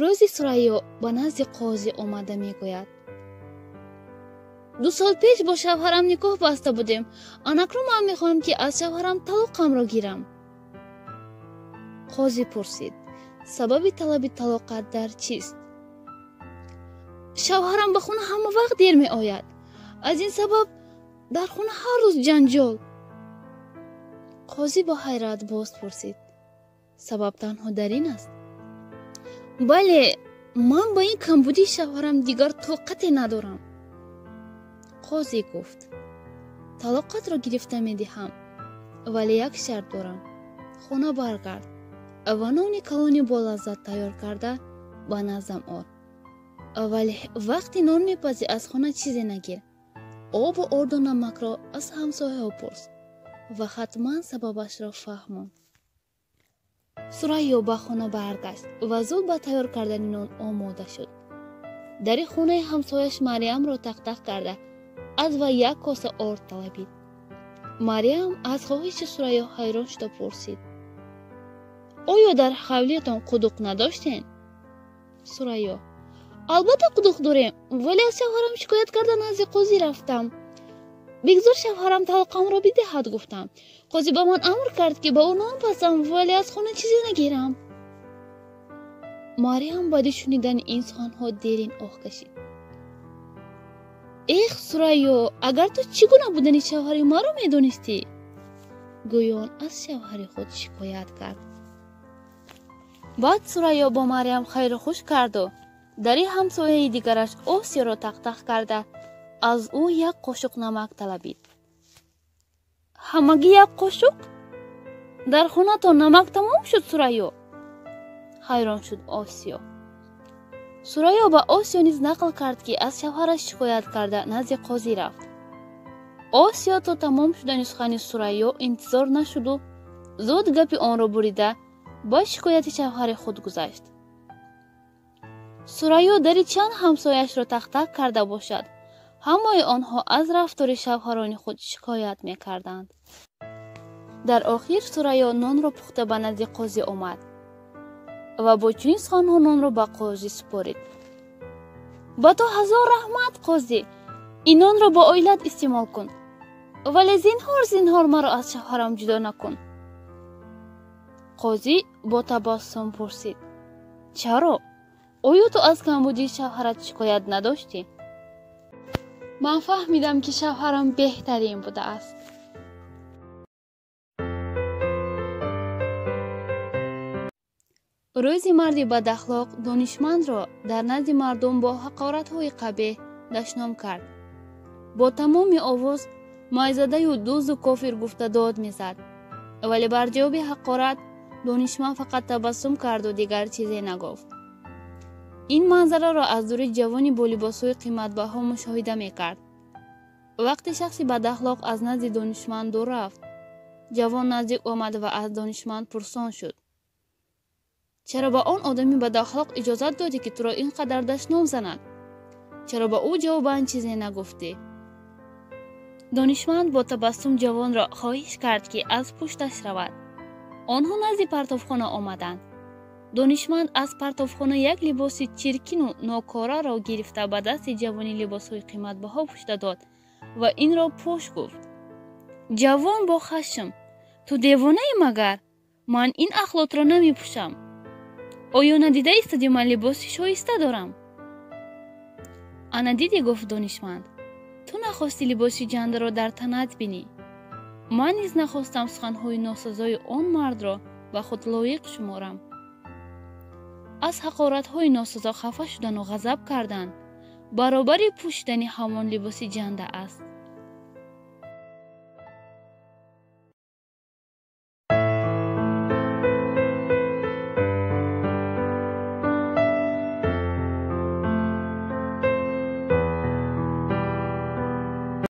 Рӯзи Сурайё ба назди қозӣ омада мегӯяд: 2 сол пеш бо шавҳарам никоҳ баста будем. Анакнун ман мехоҳам, ки аз шавҳарам талоқамро гирам. Қозӣ пурсид: сабаби талаби талоқат дар чист? Шавҳарам ба хона ҳама вақт дер меояд. Аз ин сабаб дар хона ҳар рӯз ҷанҷол. Қозӣ бо ҳайрат боз пурсид: сабаб танҳо дар ин аст? Бале, ман ба ин камбудии шавҳарам дигар тоқате надорам. Қозӣ гуфт: талоқатро гирифта медиҳам, вале як шарт дорам. Хона баргард ва нони калони болаззат тайёр карда ба наздам ор. Вале вақти нон мепазӣ аз хона чизе нагир. Обу орду намакро аз ҳамсояҳо пурс ва ҳатман сабабашро фаҳмон. Сурайё ба хона баргашт ва зуд ба тайёр кардани нон омода шуд. Дари хонаи ҳамсояш Мариамро тақтақ карда аз вай як коса орд талабид. Мариам аз хоҳиши Сурайё ҳайрон шуда пурсид: оё дар ҳавлиятон қудуқ надоштен? Сурайё: албатта қудуқ дорем, вале аз шавҳарам шикоят карда назди қозӣ рафтам. Бигзор шавҳарам талоқамро бидиҳад, гуфтам. Қозӣ ба ман амр кард, ки ба ӯ нон пазам, вале аз хона чизе нагирам. Мариам баъди шунидани ин суханҳо дерин оҳ кашид. Эх, Сурайё, агар ту чӣ гуна будани шавҳари маро медонистӣ? Гӯён аз шавҳари худ шикоят кард. Баъд Сурайё бо Мариам хайру хуш карду дари ҳамсояи дигараш Осиёро тақтақ карда аз ӯ як қошуқ намак талабид. Ҳамагӣ як қошуқ? Дар хонатон намак тамом шуд, Сурайё? Ҳайрон шуд Осиё. Сурайё ба Осиё низ нақл кард, ки аз шавҳараш шикоят карда назди қозӣ рафт. Осиё то тамом шудани сухани Сурайё интизор нашуду зуд гапи онро бурида ба шикояти шавҳари худ гузашт. Сурайё дари чанд ҳамсояшро тақтақ карда бошад, ҳамаи онҳо аз рафтори шавҳарони худ шикоят мекарданд. Дар охир Сурайё нонро пухта ба назди қозӣ омад ва бо чунин суханҳо нонро ба қозӣ супорид: ба ту ҳазор раҳмат, қозӣ, ин нонро бо оилат истеъмол кун, вале зинҳор зинҳор маро аз шавҳарам ҷудо накун. Қозӣ бо табассум пурсид: чаро? Оё ту аз камбудии шавҳарат шикоят надоштӣ? Ман фаҳмидам, ки шавҳарам беҳтарин будааст. Рӯзи марди бадахлоқ донишмандро дар назди мардум бо ҳақоратҳои қабеҳ дашном кард. Бо тамоми овоз майзадаю дузду кофир гуфта дод мезад, вале бар ҷавоби ҳақорат донишманд фақат табассум карду дигар чизе нагуфт. Ин манзараро аз дури ҷавони бо либосҳои қиматбаҳо мушоҳида мекард. Вақте шахси бадахлоқ аз назди донишманд дур рафт, ҷавон наздик омад ва аз донишманд пурсон шуд: чаро ба он одами бадахлоқ иҷозат додӣ, ки туро ин қадар дашном занад? Чаро ба ӯ ҷавобан чизе нагуфтӣ? Донишманд бо табассум ҷавонро хоҳиш кард, ки аз пушташ равад. Онҳо назди партовхона омаданд. Донишманд аз партовхона як либоси чиркину нокораро гирифта ба дасти ҷавони либосҳои қиматбаҳо пӯшида дод ва инро пӯш гуфт. Ҷавон бо хашм: ту девонаӣ магар? Ман ин ахлотро намепӯшам. Оё надида истоди ман либоси шоиста дорам? Ана дидӣ, гуфт донишманд, ту нахости либоси ҷандаро дар танат бинӣ. Ман низ нахостам суханҳои носазои он мардро ба худ лоиқ шуморам. Аз ҳақоратҳои носазо хафа шудану ғазаб кардан баробари пӯшидани ҳамон либоси ҷанда аст.